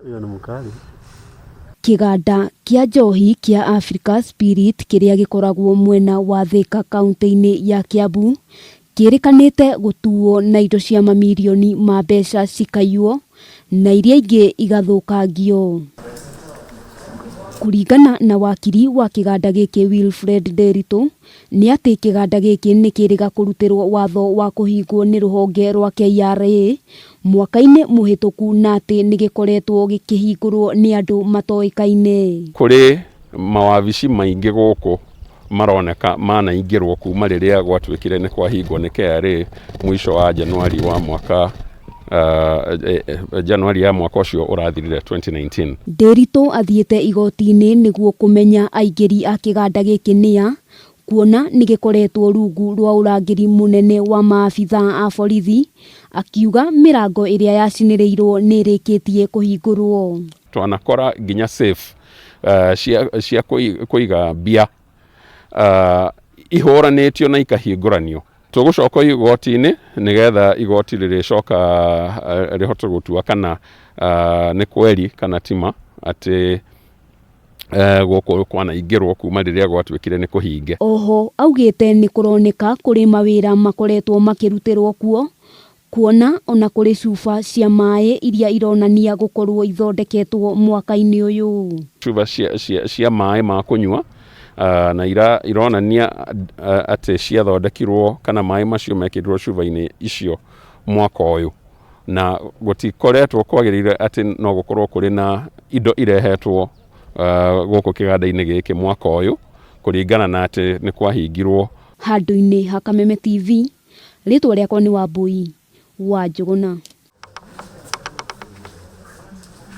Huyo ni mkali. Kĩganda kĩa njohi kĩa Africa Spirit kĩrĩa gĩkoragwo mwena wa Thika kaunti-inĩ ya Kiambu kĩrĩkanĩte gũtuo na indo cia mamirioni ma mbeca cikaiywo na iria ingĩ igathũkangio. Kũringana na wakiri wa kĩganda gĩkĩ Wilfred Nderitu, nĩ atĩ kĩganda gĩkĩ nĩ kĩrĩga kũrutĩrwo watho wa kũhingwo nĩ rũhonge rwa KRA mwaka-inĩ mũhĩtũku na atĩ nĩ gĩkoretwo gĩkĩhingũrwo nĩ andũ matoĩkaine. Kũrĩ mawabici maingĩ gũkũ maroneka manaingĩrwo kuma rĩrĩa gwatuĩkire nĩ kwahingwo nĩ KRA mũico wa Januari wa mwaka Januari ya mwaka ũcio ũrathirire 2019. Nderitu athiĩte igoti-inĩ nĩguo kũmenya aingĩri a kĩganda gĩkĩ nĩa, kuona nĩ gĩkoretwo rungu rwa ũrangĩri mũnene wa maabitha a borithi, akiuga mĩrango ĩrĩa yacinĩrĩirwo nĩ ĩrĩkĩtie kũhingũrwo. Twanakora nginya safe cia kũiga mbia ihũranĩtio na ikahingũranio. Tũgũcoka igoti-inĩ nĩgetha igoti rĩrĩcoka rĩhote gũtua kana nĩ kweri kana tima atĩ gũkũ kwanaingĩrwo kuma rĩrĩa gwatuĩkire nĩ kũhinge. Oho augĩte nĩ kũroneka kũrĩ mawĩra makoretwo makĩrutĩrwo kuo, kuona ona kũrĩ cuba cia maĩ iria ironania gũkorwo ithondeketwo mwaka-inĩ ũyũ. Cuba cia maĩ ma kũnyua na ironania atĩ ciathondekirwo kana maĩ macio mekĩrirwo cuba-inĩ icio mwaka ũyũ, na gũtikoretwo kwagĩrĩire atĩ no gũkorwo kũrĩ na indo irehetwo gũkũ kĩganda-inĩ gĩkĩ mwaka ũyũ kũringana na atĩ nĩ kwahingirwo. Handũ-inĩ ha Kameme TV, rĩtwa rĩakwa nĩ Wambui wa Njũgũna.